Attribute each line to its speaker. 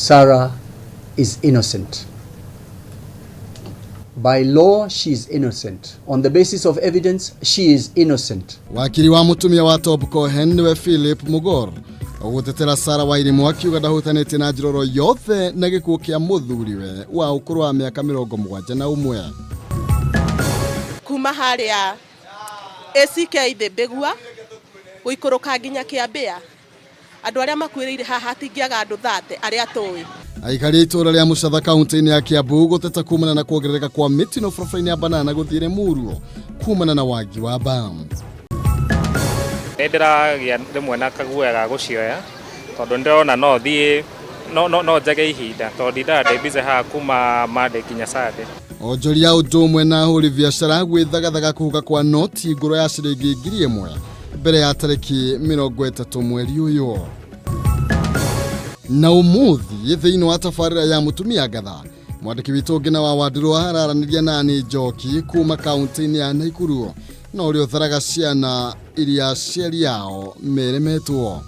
Speaker 1: Sarah is innocent. By law, she is innocent. On the basis of evidence, she is innocent.
Speaker 2: Wakiri wa mũtumia wa Tob Cohen nĩwe Philip Mugor ũgũtetera Sarah Wairimu akiuga ndahutanĩtie na njĩra oro yothe na gĩkuũ kĩa mũthuriwe wa ũkũrũ wa mĩaka 71.
Speaker 3: Kuma harĩa ACK Thĩmbĩgua gũikũrũka nginya Kĩambĩa, andũ arĩa makuĩrĩire haha hatingĩaga andũ 30 arĩa tũĩ.
Speaker 2: Aikari a itũũra rĩa Mũcatha kaunti-inĩ ya Kiambu gũteta kumana na kuongerereka kwa mĩtino barabara-inĩ ya Banana gũthiĩ Limuru kumana na wagi wa bam.
Speaker 4: Nĩ ndĩragĩa rĩmwe na kaguoya ga gũcioya tondũ nĩ ndĩrona no thiĩ no, no, no njage ihinda tondũ ndindaga ndĩ busy haha kuma Monday nginya Sunday.
Speaker 2: Onjoria ũndũ ũmwe na ahũri biacara gwĩthagathaga kũhuka kwa noti ngũrũ ya ciringi 1000 mbere ya tarĩki 30 mweri ũyũ. Na ũmũthĩ thĩinĩ wa tabarĩra ya mũtumia ngatha, mwandĩki witũ ũngĩ na wa Wandirũ araranĩria na Anĩ Njoki kuma kaunti-inĩ ya Naikuru na ũrĩa ũtharaga ciana iria aciari ao meremetwo.